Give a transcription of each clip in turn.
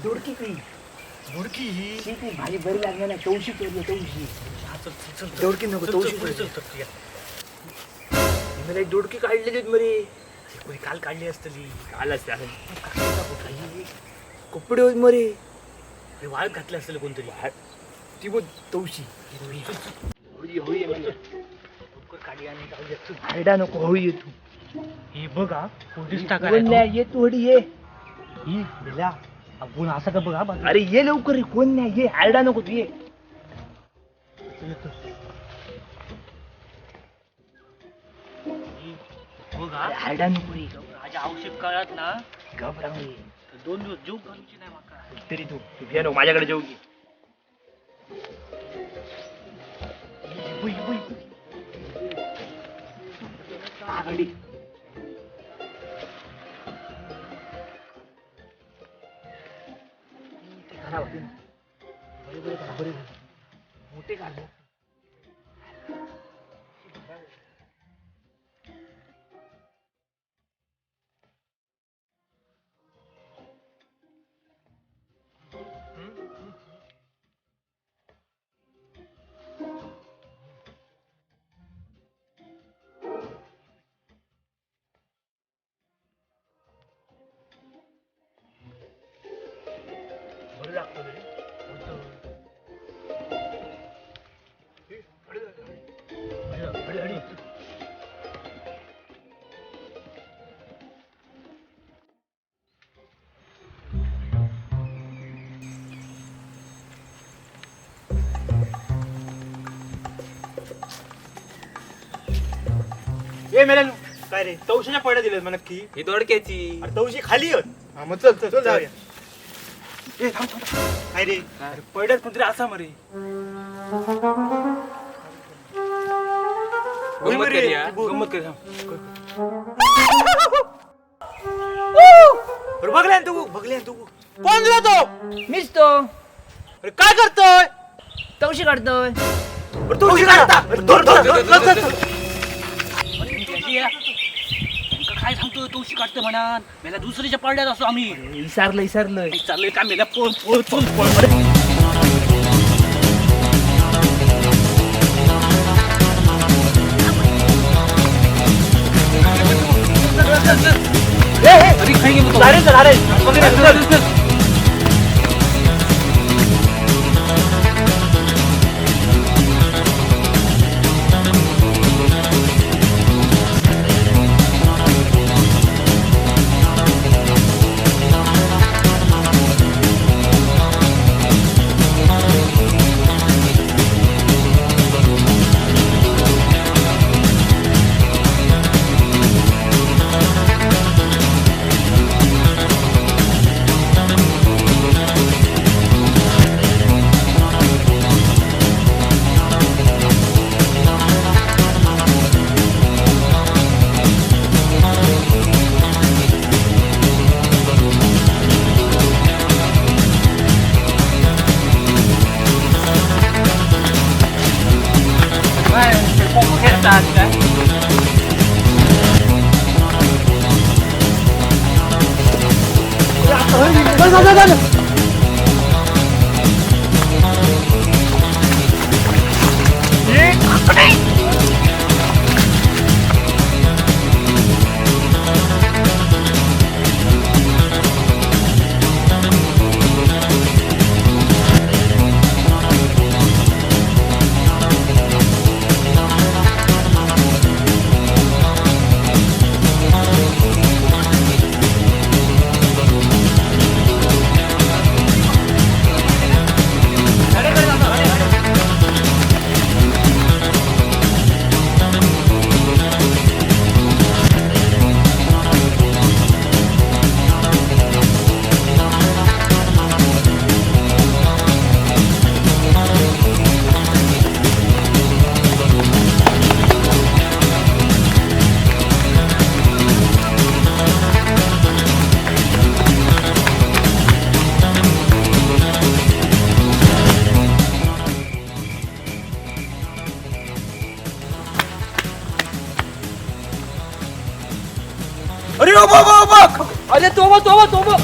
दोडकी ती दोडकी ही ती भाजी बरी लागणार ना. तवशी चोरली तवशी. चल चल चल दोडकी नको, तवशी चल चोरली. चल चल. मला एक दोडकी काढलेली मरे. कोणी काल काढली असतली. काल असते कपडे होत मरे. अरे वाळत घातली असेल कोणतरी. ती बघ तवशी. होळी होळी लवकर काढली आणि जाऊया चल. आरडा नको, होळी ये तू. हे बघा पोलीस कोण टाकायला नाही ये तू, होडी ये. ही बेला कोण असं का बघा बाजूला. अरे ये लवकर रे, कोण नाही ये, आरडा नको तू ये. ही बघा. अरे आरडा नको रे. माझ्या आवश्यक काळात ना घाबरा रे. तर 2 दिवस जीव घालूची नाही माका. तरी तू तू घे नको माझ्याकडे जेऊ घे. ही बघ, ही बघ, ही बघ. आघाडी. ते खराब होते ना. बरे बरे करा, बरे करा. मोठे काढ. बरं लागतं रे. हळू, हळू. ए मेल्यान काय रे तवशीच्या पड्या दिल्यात मला नक्की. ही दोडक्याची. अरे तवशी खाली होत. हा मग चल चल चल जाऊया. ए थांब थांब थांब. काय रे? अरे पड्यात कोणतरी असा मरे. होय गंमत मरे, करूया. ती बघ. गंमत करूया. अरे बघल्या ना तू, बघल्या ना तू. कोण दिला तो? मीच तो. अरे काय करतोय? तवशी काढतोय. अरे तवशी काढता. अरे धर, धर, धर, चल, चल, चल. अरे मेल्या, त्यांका काय सांगतो तुळशी काढते म्हणा. मेला दुसरीच्या पाड्यात असो आम्ही. इसारलं इसारलं. चाललंय का मेला? पळ पळ चल पळ मरे. अरे खाई गेलो तो. अरे चल, अरे बघ रे, चल, चल. अरे तोबा तोबा तोबा.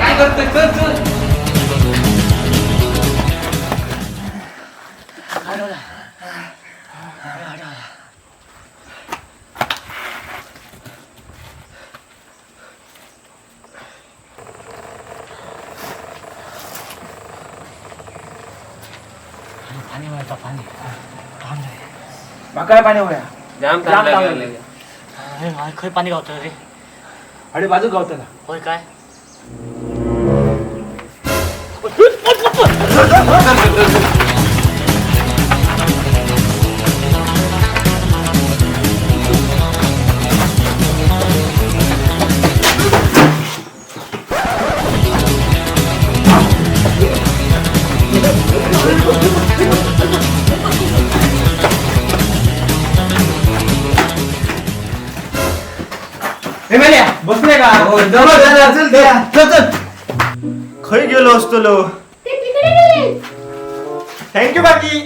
काय करतोय? चल चल. पाणी मिळता पाणी. थांब रे. माका पाणी होया. जाम जाम ताण ताण लागले. अरे माय, खंय पाणी गावतं रे? अरे बाजू गावताला. होय काय? बसले का? चल चल चल. खय गेलो असतो लो. ते तिकडे गेले. Thank you बाकी.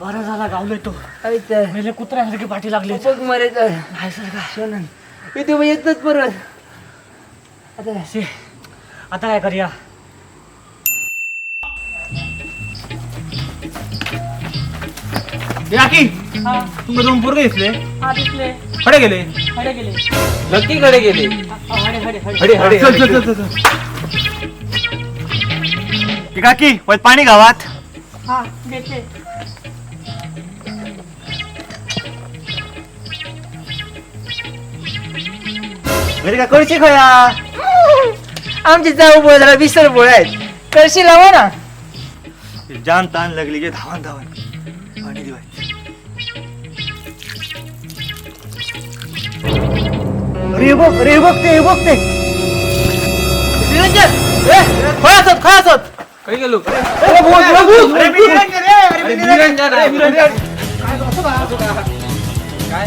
बरं झाला गावलोय तो. मेले कुत्र्यासारखी पाठी लागली. बघ मरे तर. नाही सर का? सोनन इथे येतच परत. आता शे, आता काय करूया? काकी, तुमका दोन पोरगे दिसले? हा दिसले. खडे गेले? हडे गेले. नक्की कडे गेले. हडे हडे हडे. हडे हडे. चल चल चल चल. काकी, वय पाणी गावात. हा देते. घरी का कळशी खया? आमची जाऊ बोळ जरा विसर बोळ आहेत, कळशी लावा ना. जाम ताण लागली गे. धावान धावान पाणी दिवाय. अरे हे बघ, अरे हे बघ ते, हे बघ ते. निरंजन, ए, खय असत खय असत? खय गेलो? अरे मी निरंजन रे, अरे मी निरंजन. अरे निरंजन. काय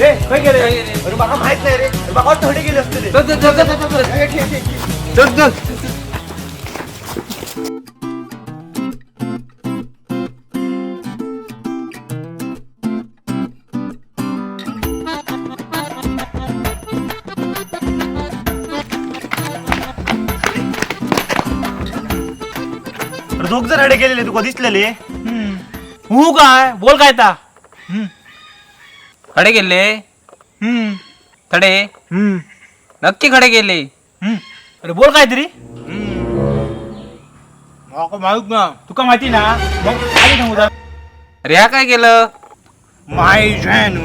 ए, खय गेले? अरे माका माहित नाही रे. अरे माका वाटतं हडे गेले असते ते. चल चल चल चल चल. चल चल. दोघ जर हडे गेलेले तुका दिसलेले? हू काय बोल काय ता. खडे गेले? खडे? नक्की खडे गेले? अरे बोल काय तरी. माका माहित ना. तुका माहिती ना मग काय सांगू? अरे ह्या काय केलं? माय जानू.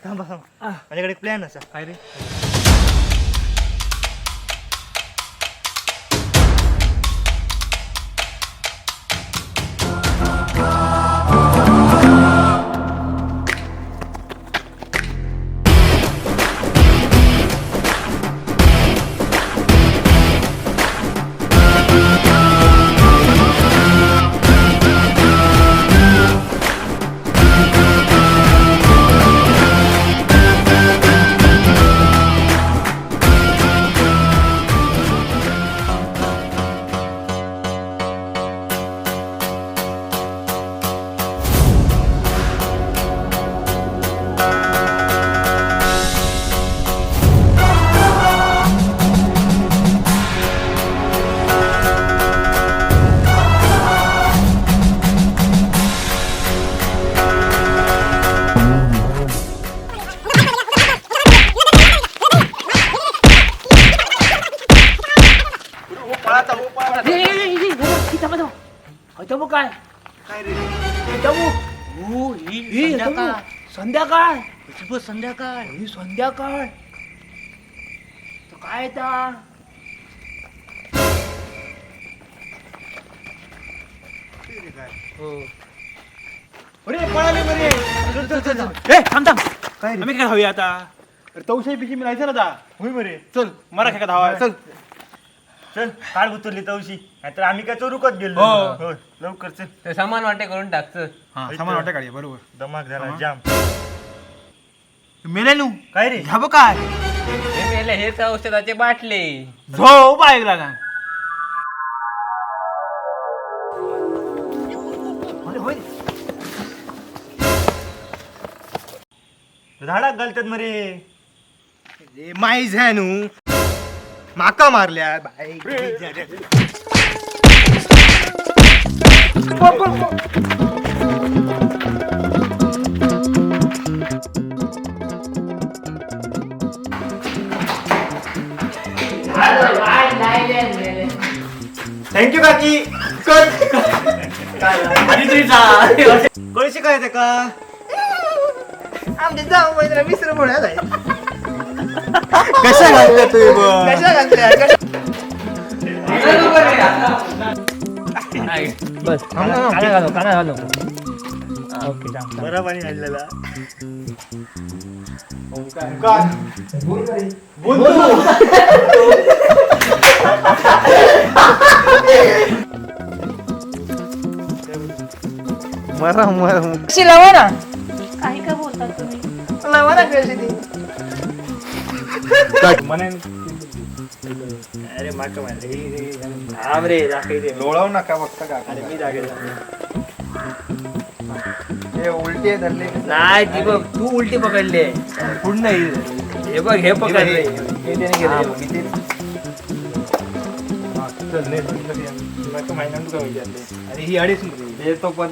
थांबा थांबा, माझ्याकडे एक प्लॅन असा. काय रे? दमू काय? काय रे? दमू. हो, ही ही संध्याकाळ. संध्याकाळ. शुभ संध्याकाळ. ही संध्याकाळ तर काय येता? अरे पळाले बरे. चल चल चल चल. ए थांब थांब. काय रे? आम्ही काय धावूया आता? अरे तवशाही पिशी मी ना आता. होय मरे. चल मरा काय धावा, चल. चल काढ उतरली तवशी, नाहीतर आम्ही काय चोरुकत गेलो. हो. हो, लवकर चल. ते सामान वाटे करून टाकचं. हा, सामान वाटे काढूया, बरोबर. दमाग झाला जाम. मेले नू. काय रे? ह्या बघ काय. हे मेले, हेच औषधाचे बाटले. झोप ऐकला का? अरे होय. झाडाक घालतात मरे. माई झॅनू माका मारल्या बाई. Thank you काकी. कळशी काय ते का? आमच्या जाऊ महिना 20 रुपये. कशा घातल्या तुम्ही बघ. कशा घातल्या? काना घालो, काना घालो. ओके, थांब. बरा पाणी घातलेला. मरा मरा. कशी लावा ना. काही का बोलता तुम्ही? लावा ना कशी ती. अरे माका मारले. थांब रे, दाखवते. लोळाव नका फक्त का. अरे मी दाखवतो. हे उलटी धरले. नाही, ती बघ, तू उलटी पकडली. पुढं हे बघ, हे पकडले. हे त्याने केलं. मी ते माका माहिती तुका विचारले. अरे ही अडीच. हे तो पण.